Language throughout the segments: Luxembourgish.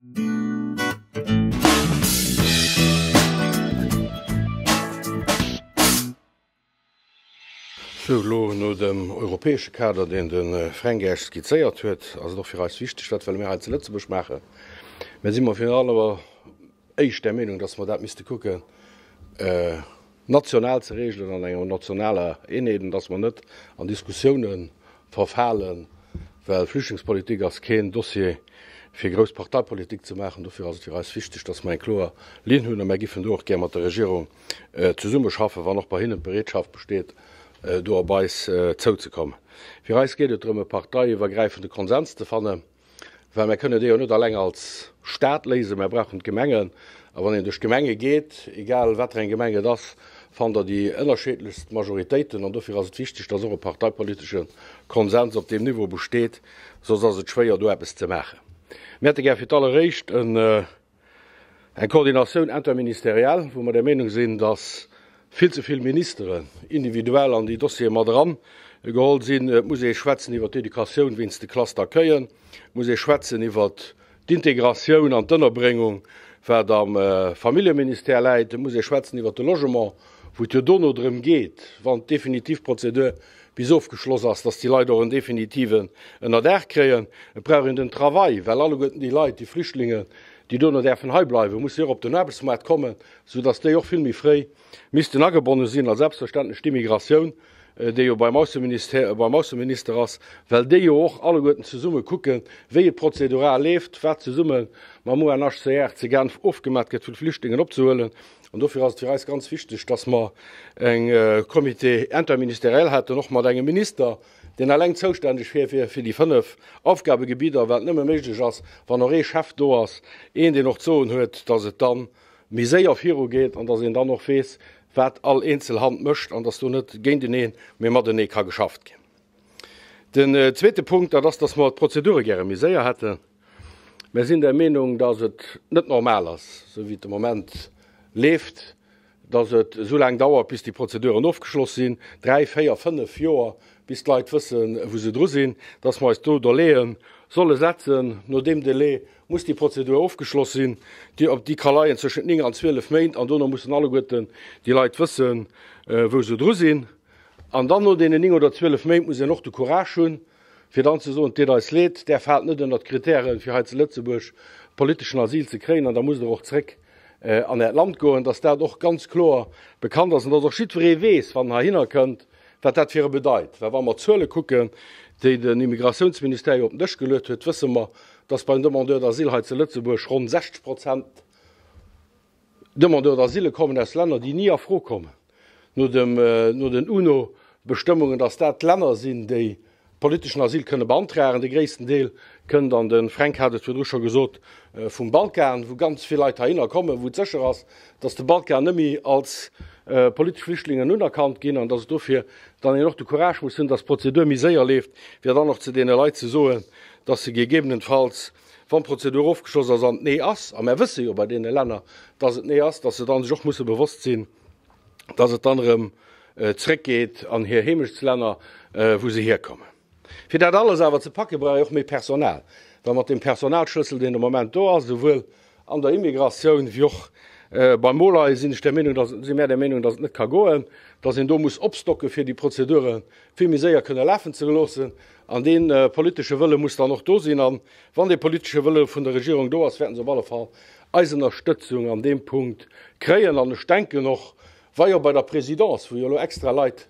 Sou, elo no dem europäesche Kader, deen de Fränk Äech skizzéiert huet, ass et och fir eis wichteg, wat wëlle mir hei zu Lëtzebuerg maachen. Mir si mer virun allem awer éischt der Meenung, dass mer dat misste kucken national ze regelen an enger nationaler Eenheet, an dass mer net an Diskussiounen verfalen, well Flüchtlingspolitik ass keen Dossier fir grouss Parteipolitik ze maachen. Dofir ass et fir eis wichteg, dass mer eng kloer Linn hunn a mir giffen do och gär mat der Regierung zesummeschaffen, wann och bei hinnen d'Bereetschaft besteet, do op eis zouzekommen. Fir eis geet et drëm, e parteiiwwergräifende Konsens ze fannen, well mir kënnen dee jo net alleng als Stat léisen, mir brauchen d'Gemengen. A wann een duerch d'Gemenge geet, egal wat fir eng Gemeng et ass, fannt Der déi ënnerscheedlechst Majoritéiten. An dofir ass et wichteg, dass och e parteipolitesche Konsens op deem Niveau besteet, soss ass et schwéier, do eppes ze maachen. Mir hätte gär fir d'alleréischt en Eng Coordinatioun interministérielle, wou mer der Meenung sinn, dass vill ze vill Ministeren individuell an déi Dossiere mat eran geholl sinn. Et muss ee schwätzen iwwert d'Educatioun wéinst de Classes d'accueillen, et muss ee schwätzen iwwert d'Integratioun an d'Ënnerbréngung, wat am Familljeministère läit, et muss ee schwätzen iwwert de Logement, wou et jo dono drëm geet, wann d'definitiv Prozedur bis ofgeschloss ass, dass déi Leit och en definitiven Ënnerdaach kréien. Et brauch een den Travail, well alleguerten déi Leit, déi Flüchtlingen, déi dono däerfen hei bleiwen, musse jo och op den Aarbechtsmaart kommen, soudass déi och vill méi fréi missten agebonne sinn. A selbstverständlech d'Immigratioun, déi jo beim Ausseministère, beim Ausseminister ass, well déi jo och alleguerten zesumme kucken, wéi et prozedural leeft, wat zesumme mam UNHCR ze Genf ofgemat gëtt, fir d'Flüchtlingen opzehuelen. An dofir ass et fir eis ganz wichteg, dass mer eng Comité interministériel hätten, och mat engem Minister, deen eleng zoustänneg wier fir fir déi 5 Aufgabegebidder, wat nëmme méiglech ass, wann och ee Chef do ass, een, deen och d'Soen huet, dass et da méi séier virugeet an dass een dann och weess, wat all eenzel Hand mécht an dass do net géinteneen, mee matenee ka geschafft ginn. Den zweete Punkt, dat ass, dass mer d'Prozedure gäre méi séier hätten. Mir sinn der Meenung, dass et net normal ass, esou wéi et de Moment leeft, dass et esou laang dauert, bis déi Prozeduren ofgeschloss sinn, dräi, véier, fënnef Joer, bis d'Leit wëssen, wou se dru sinn, dass mer eis do Délaië solle setzen. No deem Délai muss déi Prozedur ofgeschloss sinn, déi, déi ka leien zwëschent 9 an 12 Méint, an dono mussen alleguerten déi Leit wëssen, wou se dru sinn. An dann no deenen 9 oder 12 Méint muss een och de Courage hunn, fir dann ze soen, Et deet eis leed, där faalt net ënnert d'Kritären, fir hei zu Lëtzebuerg politeschen Asyl ze kréien, an da musst Der och zréck an Äert Land goen, dass dat och ganz kloer bekannt ass an dass och jiddweree weess, wann en heihinner kënnt, wat dat fir e bedeit. Well wa mer d'Zuele kucken, déi den Immigratiounsministère jo op den Dësch geluet huet, wësse mer, dass beim Demandeur d'asile hei zu Lëtzebuerg ronn 60 Prozent Demandeurs d'asile kommen aus Länner, déi ni a Fro kommen no dem, no den UNO-Bestëmmungen, dass dat Länner sinn, déi politeschen Asyl kënne beantragen. De gréissten Deel kënnt, an de Fränk hat et virdru scho gesot, vum Balkan, wou ganz vill Leit heihinner kommen, wou et sécher ass, dass de Balkan net méi als politesch Flüchtlingen unerkannt ginn an dass et dofir dann een och de Courage muss hunn, dass d'Prozedur méi séier leeft, fir dann och zu deene Leit ze soen, dass se gegebenenfalls Wann d'Prozedur ofgeschloss ass an et Nee ass, a mär wësse jo bei deene Länner, dass et Nee ass, dass se dann sech och musse bewosst sinn, dass et dann erëm zréckgeet an hir Heemechtslänner, wou se hierkommen. Fir dat alles awer ze packen, brauch ee och méi Personal, well mat deem Personalschlëssel, deen de Moment do ass, esouwuel an der Immigratioun wéi och beim Molai, sinn ech der Meenung, dass, si mär der Meenung, dass et net ka goen, dass een do muss opstocke fir déi Prozedure vill méi séier kënne lafen ze loossen. An dee politesche Wëlle muss dann och do sinn. A wann dee politesche Wëlle vun der Regierung do ass, wäerten se op alle Fall eis Ënnerstëtzung an deem Punkt kréien. An ech denken och, wa jo bei der Présidence, wou jo elo extra Leit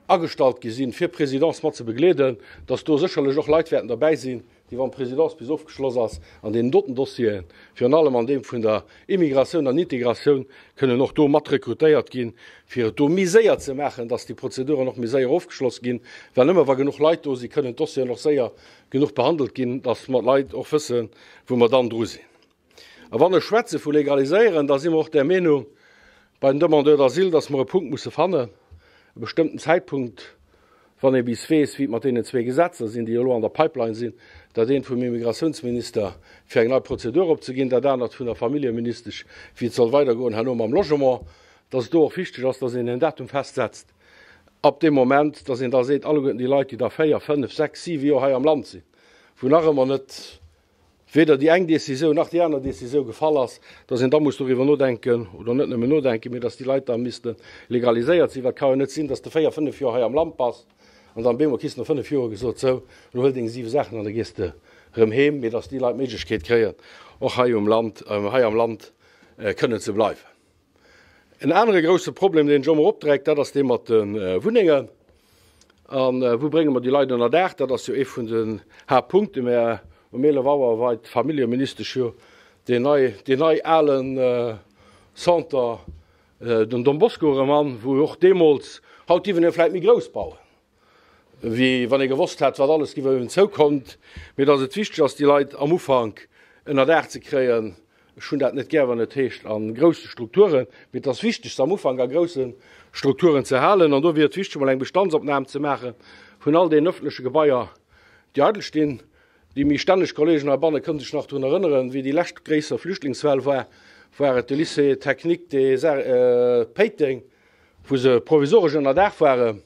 agestallt gi sinn, fir d'Présidence mat ze begleeden, dass do sécherlech och Leit wäerten derbäi sinn, déi, wann d'Présidence bis ofgeschloss ass, an deenen doten Dossieren, virun allem an deem vun der Immigratioun an Integratioun, kënnen och do mat rekrutéiert ginn, fir et do méi séier ze maachen, dass déi Prozeduren och méi séier ofgeschloss ginn, well nëmme wa genuch Leit do sinn, kënnen d'Dossieren och séier genuch behandelt ginn, dass mer d'Leit och wëssen, wou mer dann dru sinn. A wann ech schwätze vu legaliséieren, da si mer och där Meenung bei den Demandeurs d'asile, dass mer e Punkt musse fannen, e bestëmmten Zäitpunkt, wann ee bis weess, wéi et mat deenen zwee Gesetzer sinn, déi jo elo an der Pipeline sinn, dat eent vum Immigratiounsminister, fir eng nei Prozedur opzeginn, dat anert vun der Familljeministesch, wéi et soll weidergoen herno mam Logement, dass et do och wichteg ass, dass een en Datum festsetzt ab deem Moment, dass een da seet, alleguerten déi Leit, déi da véier, fënnef, sechs, siwe Joer hei am Land sinn, wou nach ëmmer net. weder déi eng Décisioun nach déi aner Décisioun gefall ass, dass een da muss doriwwer nodenken, oder net nëmmen nodenken, mee dass déi Leit da misste legaliséiert sinn, well et ka jo net sinn, dass de véier, fënnef Joer hei am Land bass an dann bemol kriss de no fënnef Joer gesot, sou, elo huel deng siwe Saachen an da gees de erëm heem, mee dass déi Leit d'Méiglechkeet kréien, och hei um Land, hei am Land kënnen ze bleiwen. En anere grousse Problem, deen sech ëmmer opdreckt, dat ass dee mat de Wunnengen. A wou brénge mer déi Leit ënnerdaach? Dat ass jo ee vun den Haaptpunkten. Mä um 11 Auer weit d'Familljeministesch jo deen nei, deen nei alen Centre, den Don Bosco, erëm an, wou och deemools, haut dierf een e vläicht méi grouss bauen, wéi wann ee gewosst hätt, wat alles géif op een zoukommt, mee dass et wichteg ass, déi Leit am Ufank ënnerdaach ze kréien. Ech hunn dat net gär, wann et heescht a grousse Strukturen, mee et ass wichteg, se am Ufank a grousse Strukturen ze halen. An do wier et wichteg, emol eng Bestandsopnam ze maache vun all deenen öffentleche Gebaier, déi eidel stinn. Déi méi stänneg Kollegen heibanne kënnen sech nach drun erënneren, wéi déi lescht gréisser Flüchtlingswell war, war et de Lycée technique des Arts Péiteng, wou se provisoresch ënnerdaach waren.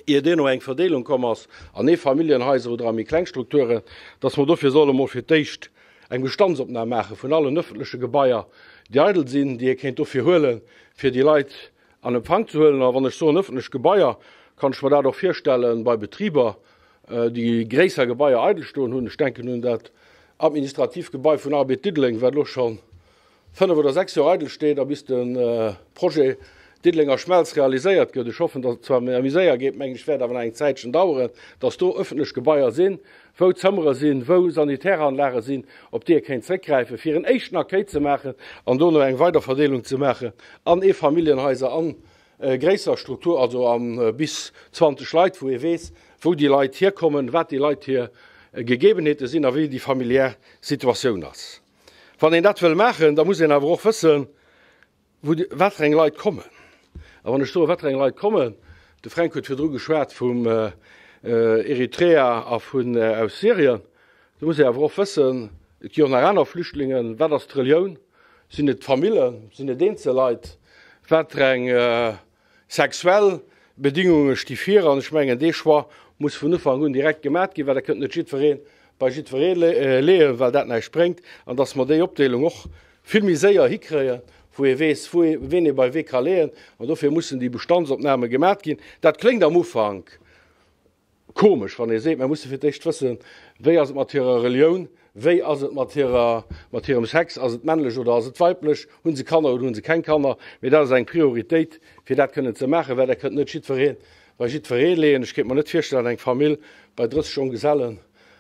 ier duerno eng Verdeelung komm ass an Eefamilljenhaiser oder a méi kleng Strukturen, dass mer dofir solle mol fir d'éischt eng Bestandsopnam maache vun allen öffentleche Gebaier, déi eidel sinn, déi ee kéint dofir huelen, fir déi Leit an Empfang ze huelen. A wann ech soen öffentlech Gebaier, kann ech mer dat och virstelle bei Betriber, déi gréisser Gebaier eidel stoen hunn. Ech denken un dat administrativ Gebai vun Arbed Diddeleng, wat elo scho 5 oder 6 Joer eidel steet a bis de Projet Diddelenger Schmelz realiséiert gëtt, ech hoffen, datt et zwar méi séier geet, mengen ech, wäert awer nach eng Zäitchen daueren, datt do ëffentlech Gebaier sinn, wou Zëmmere sinn, wou Sanitäranlage sinn, op déi ee kéint zréckgräifen, fir en éischten Accueil ze maachen an dono eng Weiderverdeelung ze maachen an Eefamilljenhaiser, an gréisser Struktur, also a bis 20 Leit, wou ee weess, wou déi Leit hierkommen, wat déi Leit hir Gegebenheete sinn a wéi déi familiär Situatioun ass. Wann een dat wëll maachen, da muss een awer och wëssen, wou déi, wat fir eng Leit kommen. A wann ech soen, wat fir eng Leit kommen, de Fränk huet virdru geschwat vum Eritrea a vun aus Syrien, da muss ee awer och wëssen, et gi och nach aner Flüchtlingen, wat ass d'Relioun, sinn et Famillen, sinn et eenzel Leit, wat fir eng Sexuell Bedingunge sti vir an ech mengen, dee Choix muss vun Ufank un direkt gemat ginn, well da kënnt net jiddweree bei jiddweree leeën, well dat näischt bréngt, an dass mer déi Opdeelung och vill méi séier hikréien, wou ee weess, wou ee ween ee bei wee ka leeën. An dofir mussen déi Bestandsopname gemat ginn. Dat kléngt am Ufank Komesch, wann ee seet, mer musse fir d'éischt wëssen, wéi ass et mat hirer Relioun, wéi ass et mat hirer, mat hirem Sex, ass et männlech oder ass et weiblech, hu se Kanner oder hu se keng Kanner. Mee dat ass eng Prioritéit, fir dat kënnen ze maachen, well da kënnt net jiddweree bei jiddweree leeën. Ech kéint mer net virstellen, eng Famill bei 30 Jonggesellen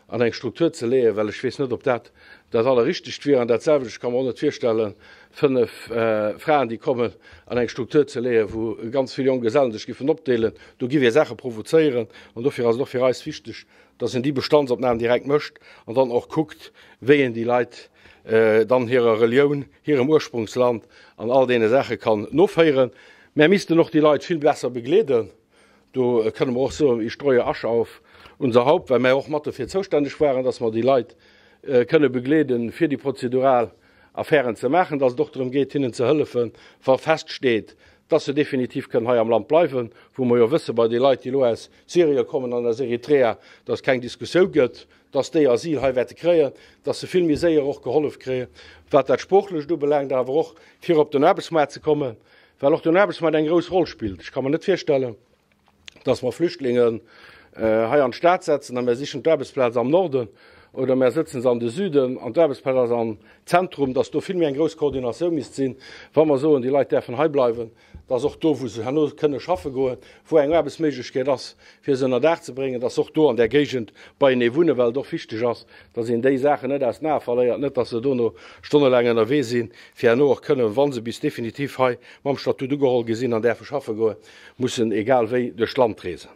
an eng Struktur ze leeën, well ech weess net, ob dat dat Allerrichtegst wier. An dat selwecht, ech ka mer och net virstellen, 5 Fraen, déi kommen, an eng Struktur ze leeën, wou ganz vill Jonggesellen sech giffen opdeelen. Do giff ee Saache provozéieren. An dofir ass et och fir eis wichteg, dass een déi Bestandsopnam direkt mécht an dann och kuckt, wéi een déi Leit dann hirer Relioun, hirem Ursprungsland an all deene Saache kann noféieren. Mär missten och déi Leit vill besser begleeden. Do kënne mer och soen, ich streue Asche auf unser Haupt, well mär och mat dofir zoustänneg waren, dass mer déi Leit kënne begleeden, fir déi prozedural Affären ze maachen, dass et och drëm geet, hinnen ze hëllefen, wa feststeet, dass se definitiv kënnen hei am Land bleiwen, wou mer jo wësse bei de Leit, déi elo aus Syrien kommen an aus Eritrea, dass et keng Diskussioun gëtt, dass déi Asyl hei wäerte kréien, dass se vill méi séier och gehollef kréien, wat dat Sproochlecht ubelaangt, awer och fir op den Aarbechtsmaart ze kommen. Well och den Aarbechtsmaart eng grouss Roll spillt. Ech ka mer net virstellen, dass mer Flüchtlingen hei an d'Stad setzen a mer sichen d'Aarbechtsplaz am Norden oder mer sëtzen se an de Süden an d'Aarbechtsplaz ass am Zentrum, dass do vill méi eng grouss Koordinatioun misst sinn, wa mer soen, déi Leit däerfen hei bleiwen, dass och do, wou se herno kënne schaffe goen, wou eng Aarbechtsméiglechkeet ass, fir se ënnerdaach ze bréngen, dass se och do an där Géigend beienee wunnen, well et och wichteg ass, dass een déi Saachen net aus den Ae verléiert, net dass se dono stonnelaang ënnerwee sinn, fir herno och kënnen, wa se bis definitiv hei mam Statut ugeholl gi sinn an däerfe schaffe goen, mussen egal wéi duerch d'Land reesen.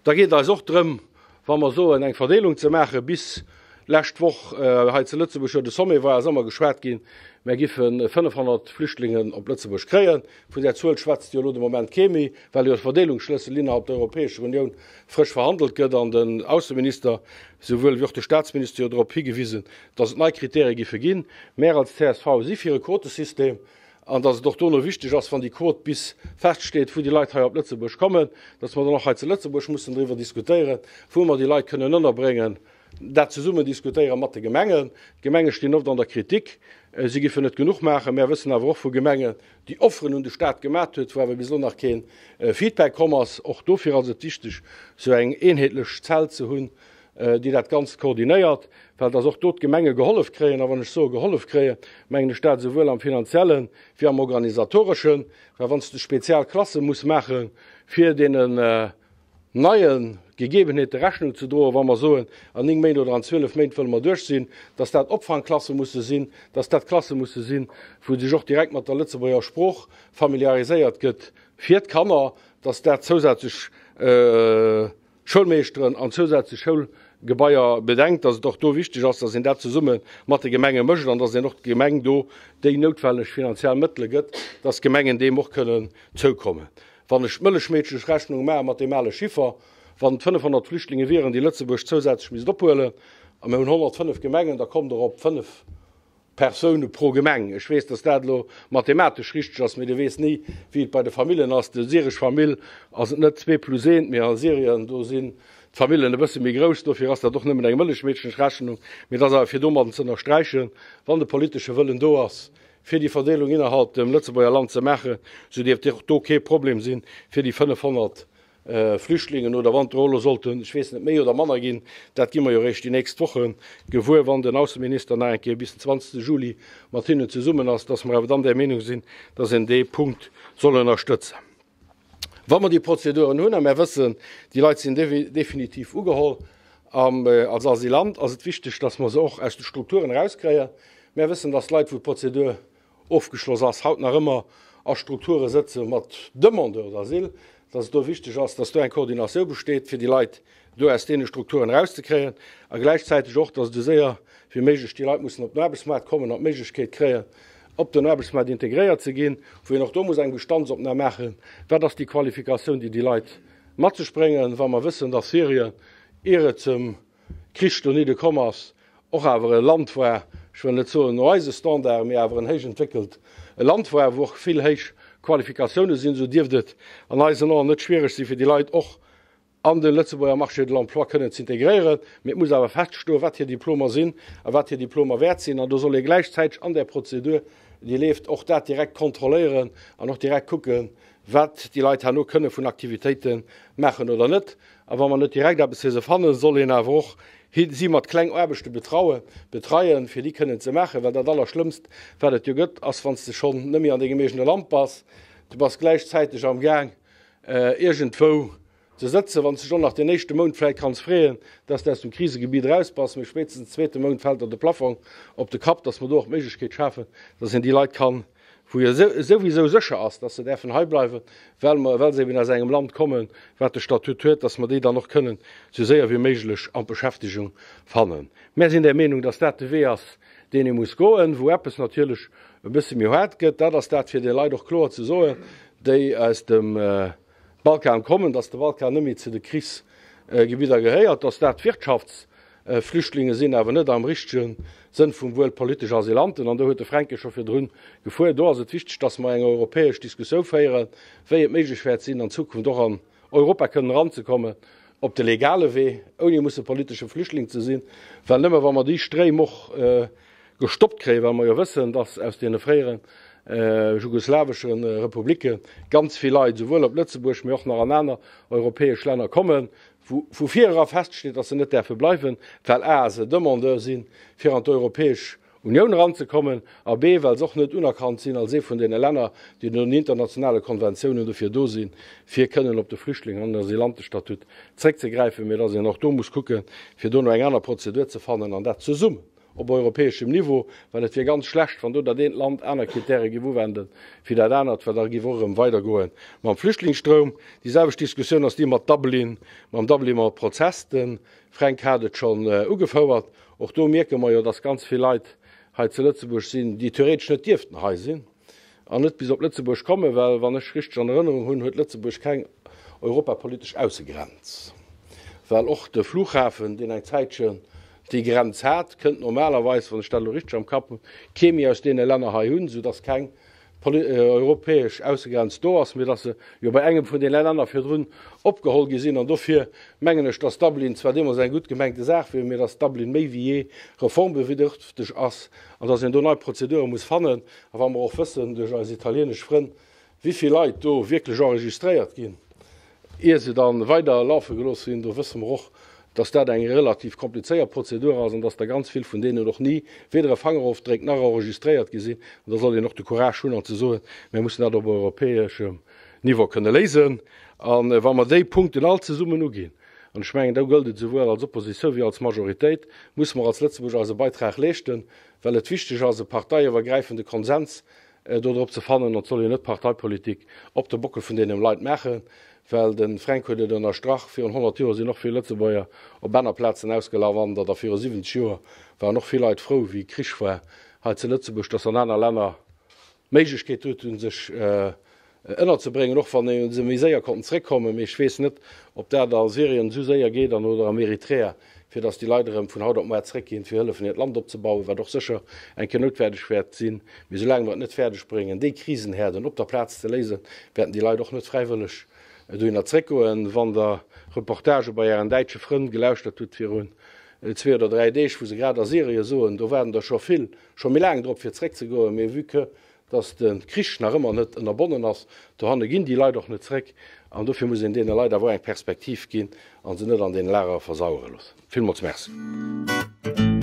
Da geet et eis och drëm, wa mer soen, eng Verdeelung ze maachen, bis lescht Woch hei zu Lëtzebuerg jo de Sommet war, ass ëmmer geschwat ginn, mär giffe 500 Flüchtlingen op Lëtzebuerg kréien. Vun där Zuel schwätzt jo elo de Moment kee méi, well jo de Verdeelungsschlëssel innerhalb der Europäescher Unioun frësch verhandelt gëtt an den Ausseminister souwuel wéi och de Staatsminister jo drop higewisen, datt et nei Kritäre giffe ginn. Mär als csv si fir e Quotesystem an datt et och dono wichteg ass, wann déi Quot bis feststeet, wou déi Leit hei op Lëtzebuerg kommen, datt mer dann och hei zu Lëtzebuerg mussen driwwer diskutéieren, wou mer déi Leit kënnen ënnerbréngen. dat zesummen diskutéiere mat de Gemengen. D'Gemenge stinn oft an der Kritik, si giffen net genuch maachen. Mär wëssen awer och vu Gemengen, déi Offeren un de Stat gemat huet, wou awer bis elo nach kee Feedback komm ass. Och dofir ass et wichteg, esou eng eenheetlech Zell ze hunn, déi dat Ganzt koordinéiert, well dass och do d'Gemenge gehollef kréien. A wann ech soe gehollef kréien, mengen ech dat esouwuel am finanzielle wéi am organisatoreschen, well wann s de spezial Klasse muss maache fir deenen neie Gegebenheete Rechnung ze droen, wa mer soen, an 9 Méint oder an 12 Méint wëlle mer duerch sinn, dass dat Opfangklasse musse sinn, dass dat Klasse musse sinn, wou sech och direkt mat der Lëtzebuerger Sprooch familiariséiert gëtt fir d'Kanner, dass dat zousätzlech Schoulmeeschteren an zousätzlech Schoulgebaier bedenkt, dass et och do wichteg ass, dass een dat zesumme mat de Gemenge mécht an dass een och d'Gemeng do déi noutwenneg finanziell Mëttele gëtt, dass d'Gemengen deem och kënnen zoukommen. Wann ech d'Mëllechmeedchesch Rechnung maache mat deem ale Chiffer, wann et 500 Flüchtlinge wieren, déi Lëtzebuerg zousätzlech misst ophuelen, a mir hunn 105 Gemengen, da kommt Der op 5 Persoune pro Gemeng. Ech weess, datt dat elo mathematesch richteg ass, mee du weess ni, wéi et bei de Famillen ass. Déi syresch Famill ass et net zwee plus eent, mee a Syrien, do sinn d'Famillen e bësse méi grouss. Dofir ass dat och nëmmen eng Mëllechmeedchesch Rechnung. Mee et ass awer fir domadden ze ënnersträichen, wann de politesche Wëllen do ass, fir déi Verdeelung innerhalb dem Lëtzebuerger Land ze maachen, sou dierft och do kee Problem sinn, fir déi 500 Flüchtlingen, oder wann et der och elo sollten, ech weess net, méi oder manner ginn, dat gi mer jo eréischt déi nächst Woche gewuer, wann den Ausseminister nach eng Kéier bis den 20 Juli mat hinnen zesummen ass, dass mer awer dann där Meenung sinn, dass een dee Punkt soll ënnerstëtzen. Wa mer déi Prozeduren hunn, a mer wëssen, déi Leit sinn definitiv ugeholl als Asylant, ass et wichteg, dass mer se och aus de Strukturen erauskréien. Mär wëssen, dass Leit, wou d'Prozedur ofgeschloss ass, haut nach ëmmer a Strukture sëtze mat Demandeurs d'asile, dass et do wichteg ass, dass do eng Koordinatioun besteet, fir déi Leit do aus deene Strukturen erauszekréien a gläichzäiteg och, dass esou séier wéi méiglech déi Leit mussen op den Aarbechtsmaart kommen an d'Méiglechkeet kréien, op den Aarbechtsmaart integréiert ze ginn, wou een och do muss eng Bestandsopnam maachen, Wat ass déi Qualifikatioun, déi déi Leit mat sech bréngen, wa mer wëssen, dass Syrien, ier et zum Krich donidde komm ass, och awer e Land war, ech wëll net soen no eise Standarden, mee awer en héich entwéckelt Land war, wou och vill héich Qualifikatiounen sinn, esou dierft et an eisen Aen net schwiereg sinn, fir déi Leit och an de Lëtzebuerger Marché de l'emploi kënnen z'integréieren. Mee et muss awer feststoen, wat hir Diplomer sinn a wat hir Diplomer wäert sinn. An do soll ee gläichzäiteg an där Prozedur, déi leeft, och dat direkt kontrolléieren an och direkt kucken, wat déi Leit herno kënne vun Aktivitéite maachen oder net. A wa mer net direkt eppes fir se fannen, soll een awer och si mat kleng Aarbechte betrauen, betreien, fir déi kënnen ze maachen. Well dat Allerschlëmmst, wat et jo gëtt, ass, wann s de schonn net méi an dengem eegene Land bass, du bass gläichzäiteg am Gaang, iergendwou ze sëtzen, wann s de dech och nach den éischte Mount vläicht kanns freeën, dass de aus dem Krisegebiet eraus bass, mee spéitstens den zweete Mount fält der de Plafong op de Kapp, dass mer do och d'Méiglechkeet schafen, dass een déi Leit kann wou jo souwisou sécher ass, dass se däerfen hei bleiwen, well mer, well se eben aus engem Land kommen, wat de Statut huet, dass mer déi dann och kënnen esou séier wéi méiglech an d'Beschäftegung fannen. Mär sinn der Meenung, dass dat de Wee ass, deen ee muss goen. Wou eppes natierlech e bësse méi haart gëtt, dat ass dat, fir de Leit och kloer ze soen, déi aus dem Balkan kommen, dass de Balkan net méi zu de Krichsgebidder gehéiert, dass dat Wirtschaftsflüchtlinge sinn, awer net am richtege Sënn vum Wuert politesch Asylanten. An do huet de Fränke scho virdrun gefuer. Do ass et wichteg, dass mer eng europäesch Diskussioun féieren, wéi et méiglech wäert sinn, an Zukunft och an Europa kënnen eranzekommen op de legale Wee, ouni musse politesche Flüchtling ze sinn. Well nëmme wa mer déi Stréim och gestoppt kréien, well mer jo wëssen, dass aus deene fréiere jugoslawesche Republike ganz vill Leit esouwuel op Lëtzebuerg, mee och nach an aner europäesch Länner kommen, wou vu vir era feststeet, dass se net däerfe bleiwen, well a se Demandeur sinn, fir an d'Europäesch Unioun eranzekommen, a b well se och net unerkannt sinn als ee vun deene Länner, déi no den internationale Konventiounen dofir do sinn, fir kënnen op de Flüchtling an den Asylantestatut zréckzegräifen, mee dass een och do muss kucken, fir do no eng aner Prozedur ze fannen an dat zesummen op europäeschem Niveau, well et wier ganz schlecht, wann do dat eent Land aner Kritäre géif uwenden wéi dat anert, well da géif och erëm weidergoe mam Flüchtlingsstroum. Déi selwecht Diskussioun ass déi mat Dublin, mam Dubliner Prozess. De Fränk hat et schonn ugefouert. Och do mierke mer jo, dass ganz vill Leit hei zu Lëtzebuerg sinn, déi theoretesch net dierften hei sinn an net bis op Lëtzebuerg kommen, well, wann ech richteg an Erënnerung hunn, huet Lëtzebuerg keng europapolitesch Aussegrenz, well och de Flughafen, deen eng Zäitchen déi Grenz hat, kënnt normalerweis, wann ech dat elo richteg am Kapp hunn, kee méi aus deene Länner hei hunn, soudass keng. europäesch Aussegrenz do ass, mee dass se jo bei engem vun den Länner virdrun opgeholl gi sinn. An dofir mengen ech, dass Dublin zwar deemools eng gutt gemengte Saach wier, mee dass Dublin méi wéi jee reformbedürfteg ass an dass een do nei Prozedure muss fannen. A wa mer och wëssen duerch eis italienesch Frënn, wéi vill Leit do wierklech enregistréiert ginn, ier se da weider lafe gelooss ginn, do wësse mer och, dass dat eng relativ komplizéiert Prozedur ass an dass der ganz vill vun deenen och ni weder e Fangerofdréck nach enregistréiert gi sinn. An da soll een och de Courage hunn an ze soen, mir mussen dat op europäeschem Niveau kënne léisen. A wa mer déi Punkten all zesummen uginn, an ech mengen, do gëllt et esouwuel als Oppositioun wéi als Majoritéit, musse mer als Lëtzebuerg eise Beitrag leeschten, well et wichteg ass, e parteiiwwergräifende Konsens do drop ze fannen, an et soll een net Parteipolitik op de Bockel vun deenen Leit maachen, well de Fränk huet et ënnerstrach, virun 100 Joer sinn och vill Lëtzebuerger op aner Plazen ausgelawandert a viru 70 Joer waren och vill Leit frou, wéi Krich war hei zu Lëtzebuerg, dass an aner Länner d'Méiglechkeet hunn, sech ënnerzebréngen, och wann se méi séier konnten zréckkommen. Mee ech weess net, ob dat a Syrien esou séier geet an oder am Eritrea, fir datt déi Leit erëm vun haut op muar zréckginn, fir hëllefen hiert Land opzebauen, wat och sécher eng Kéier noutwerdeg wäert sinn. Mee soulaang mer et net fäerdeg bréngen, déi Krisenherden op der Plaz ze léisen, wäerten déi Leit och net fräiwëlleg dohinner zréckgoen. Wann Der Reportagë bei Ären däitsche Frënn gelauschtert hutt virun zwee oder dräi Deeg, wou se grad a Syrien soen, do waarden der scho vill scho méi laang drop fir zréckzegoen, mee vue que dass de Krich nach ëmmer net ënnerbonnen ass, dohanne ginn déi Leit och net zréck an dofir muss een deene Leit awer och eng Perspektiv ginn a se net an deene Lagere versauere loossen. Villmools Merci.